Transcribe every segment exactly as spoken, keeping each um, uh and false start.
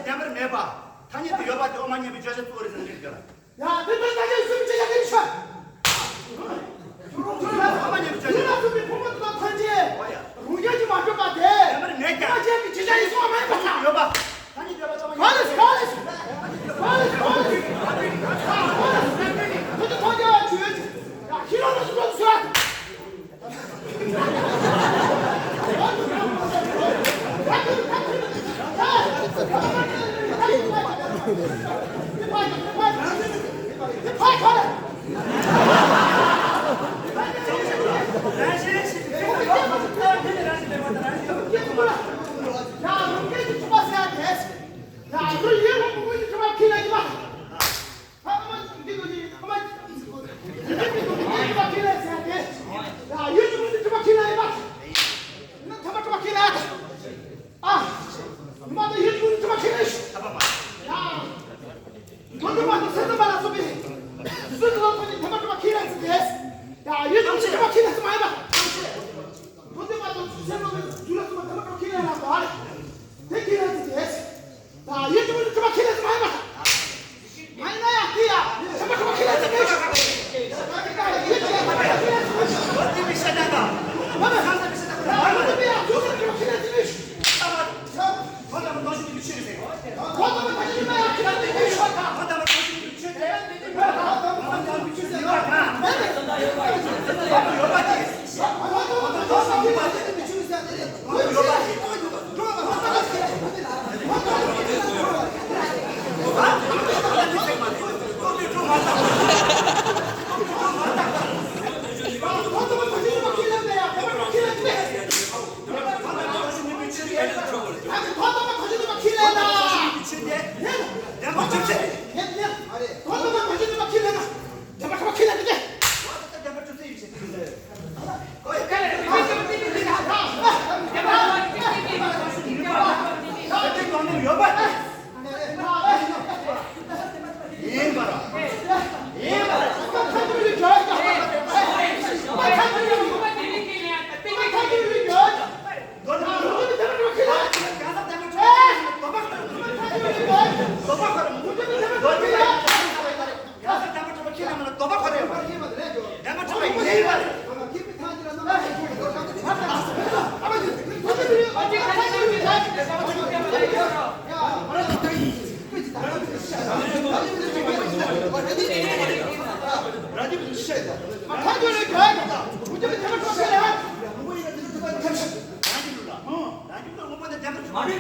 བདེན་པར་མེད་པ། ཐ་སྙད་དུ་ཡོད་པ་དེ་དབུ་མ་མཉམ་པའི་བརྗོད་བྱ་གཙོ་བོ་རེད་ཟེར་ནས་བརྗོད་ལ། ཡ། དེ་ལྟར་ད་ཅི་སུམ་ཅུ་ཡ་དེ་ཤོད། དེ་ལ་སུམ་པའི་ཕུང་པོ་དེ་དག་ཐམས་ཅད་རང་རྒྱལ་གྱིས་མ་གྲུབ་པ་དེ། ཐམས་ཅད་ཀྱི་ཇི་ལྟར་ཡིན་གསུངས་པ་མ་ཡིན་པ་དང་། ཡོད་པ། ཐ་སྙད་ཡོད་པ་ཙམ་ཡིན། ག་ལས་ག་ལས་ག་ལས་ག་ལས། ཁོ་ཚོ་ཐམས་ཅད་ལ་ཆོས་ཀྱི་ཡ་ཤི་རོ་ལ་སུ་རོ་སུ་ཡ། ད་ཡུལ་གྱི་མི་ནི་གྲུབ་པ་ཁས་ལེན་ས་མ་ཡིན་པ། དེ་ཁས་ལེན་ས་དེ། མ་ཡིན་ན་ཡུལ་གྱི་མི་ནི་གྲུབ་པ་ཁས་ལེན་ས་མ་ཡིན་པ། མ་ཡིན་ན་ཡང་དེ་ཡང་ཐེག་པ་གྲུབ་པ་ཁས་ལེན་ས་མེད་ཞུ། ཡུལ་གྱི་མི་ནི་གྲུབ་པ་ཁས་ལེན་ས་མེད་ཞུ། མ་ཡིན་ན་ཡང་ཡུལ་གྱི་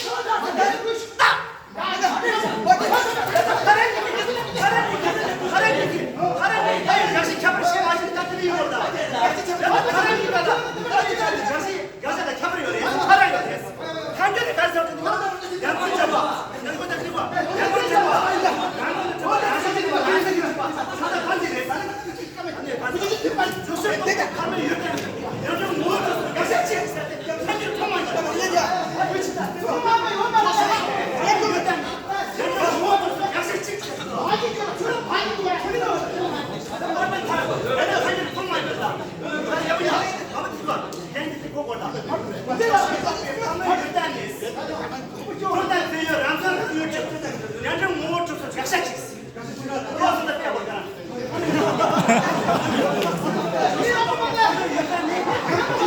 མི་ནི་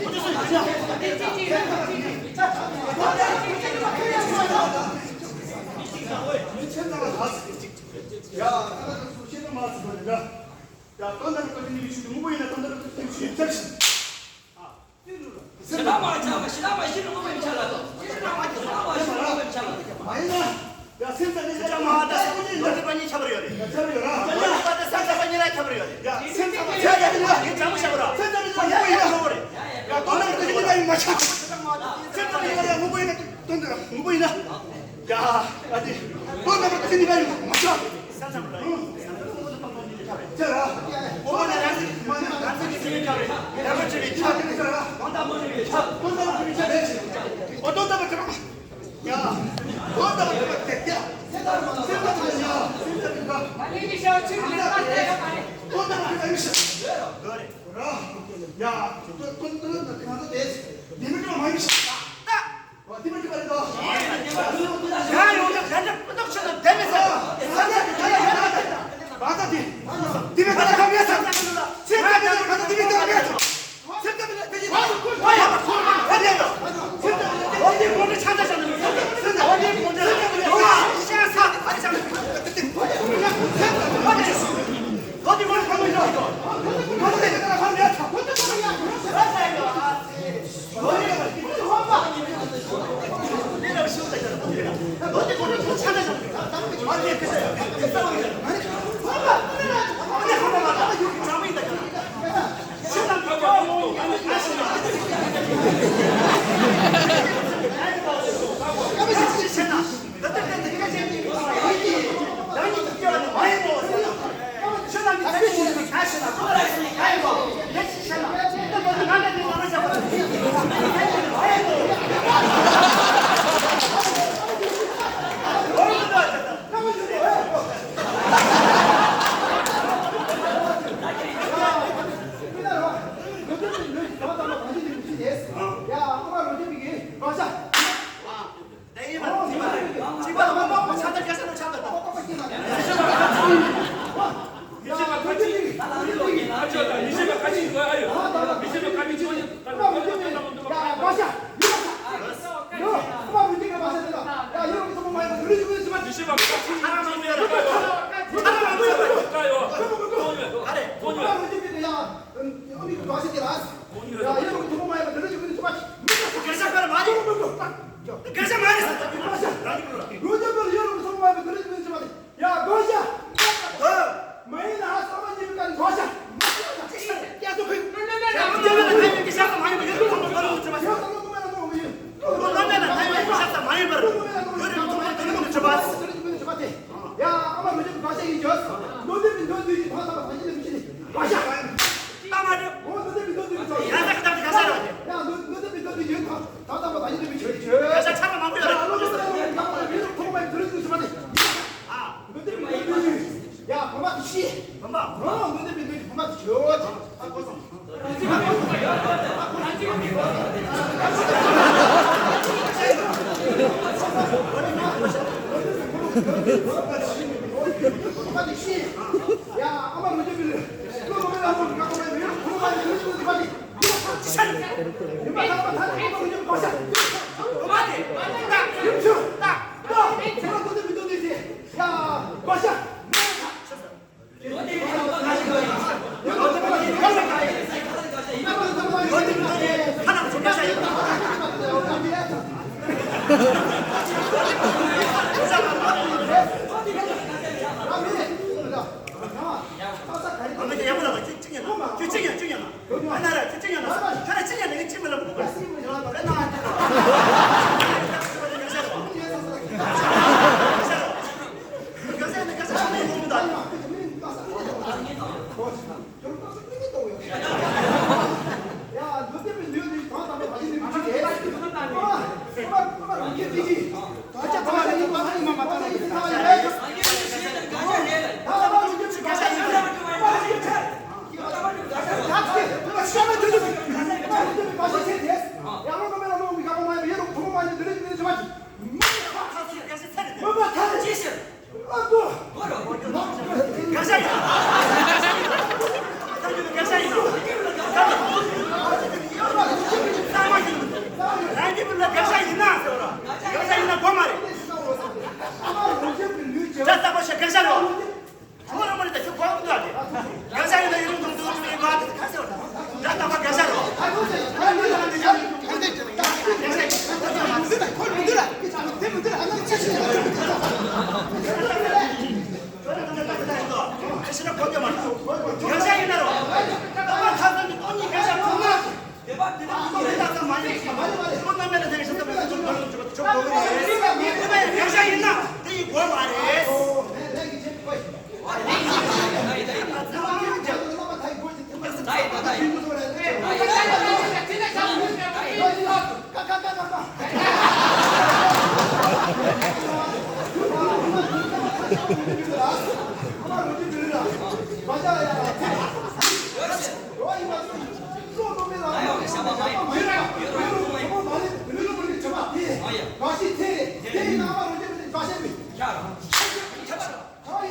གྲུབ་པ་ཁས་ལེན་ས་མེད་ཞུ། ཡ། ད་ལྟ་སུ་ཤེས་ན་མ་སུ་བ་རེད་ད། ཡ། ད་ལྟ་ནི་བཀའ་དྲིན་ཡིན་ཞུ་དུས་དངོས་པོ་ཡིན་ན་ད་ལྟ་ནི་བཀའ་དྲིན་ཡིན་ཞུ་དུས་ཚར་ཞིང་། ཞི་ལ་མ་ཆགས་པ་ཞི་ལ་མ་ཤི་ནི་དངོས་པོ་ཡིན་ཆ་ལ་དོ། ཞི་ལ་མ་ཆགས་པ་ཞི་ལ་མ་ཤི་ནི་དངོས་པོ་ཡིན་ཆ་ལ་དོ། མ་ཡིན་ན། ཡ། སེམས་ཙམ་ནི་ཞི་ལ་མ་ད་དངོས་པོ་ཡིན་ན་ཁྱབ་པ་གཉིས་ཁྱབ་པ་ཡོད་རེད། ཁྱབ་པ་ཡོད་ར། ཡ། སེམས་ཙམ་ནི་ཁྱབ་པ་ཡོད་རེད། ཡ། སེམས་ཙམ་ནི་ཁྱབ་པ་ཡོད་རེད། ཡ། ད་ལྟ་ནི་བཀའ་དྲིན་ཡིན་ན་མ་ཆགས། སེམས་ཙམ་ནི་ཡིན་ན་དངོས་པོ་ཡིན་ན། ངུ་པ་ཡིན་ན། ཡ། ཨ་ཏི། ཁོ་ན་མ་ཏི་ནི་ག་ཡིན་མ་ཤོག་ཅ་ལ། ཨོ་ན་རང་སི་མ་ན་རང་སི་ནི་སི་ནི་ཀ་རེ། ཡ་མ་ཅི་ནི་ཆ་ཏི་ནི་ཆ་ར། ཏོ་ཏ་མ་ཅི་ནི་ཆ་ཏེ་ཆ། ཨོ་ཏོ་ཏ་མ་ཅི་ནི་ཡ། ཏོ་ཏ་མ་ཅི་ནི་ཡ། སེ་ཏ་མ་ཡ། སེ་ཏ་མ་ཡ། ཏོ་ཏ་མ་ཅི་ནི་ཡ། ཡ། ཏོ་ཏོ་ཏོ་ན་ཏི་ང་ཏོ་ཏེ། ཏི་མི་ཏི་མ་ཡི་ཤ། ཏ། ཨོ་ཏི་མི་ཏི་མ་རེད་དོ། ཡ་ཡོང་ན་ཡ་ན་ཏོག་ཆ་ན་དེ་མི་ས། ས་ན་ཏི་ཡ་ཡ་ཡ་ཡ། བ་ད་ཏི། ཏི་མི་ཏི་ལ་ཁ་མི་ས། ཚེ་ཏི་མི་ཏི་ལ་ཁ་ཏི་མི་ཏི་ལ་མི་ས། ཚེ་ཏི་མི་ཏི་ལ་ཁ་ཏི་མི་ཏི་ལ་མི་ས། ཚེ་ཏི་མི་ཏི་ལ་ཁ་ཏི་མི་ཏི་ལ་མི་ས། ཚེ་ཏི་མི་ཏི་ལ་ཁ་ཏི་མི་ཏི་ལ་མི་ས། ཚེ་ཏི་མི་ཏི་ལ་ཁ་ཏི་མི་ཏི་ལ་མི་ས། ཡ། བུམ་པ་དེ་ཤི། བུམ་པ། ཨོ། འདི་འདི་མི་འདུག་བུམ་པ་དེ་ཁྱོད། ཨ། གོ་སོང་། བུམ་པ་དེ་ཤི། ཡ། ཨ་མ་མི་འདུག་མི་འདུག་ཁྱོད་བུམ་པ་ལ་མོ་ག་གོ་མེད་མི་བུམ་པ་དེ་ཁྱོད་ཀྱི་བུམ་པ་དེ། ཡུམ་པ་ཐག་པ་ཐག་པ་ཐག་པ་ཡུམ་པ་ཤ། བུམ་པ་དེ། ཡུམ་ཤུ། ད། ད། བུམ་པ་འདི་འདི་མི་འདུག་འདི་དེ། ཡ། བུམ་པ་ཤ།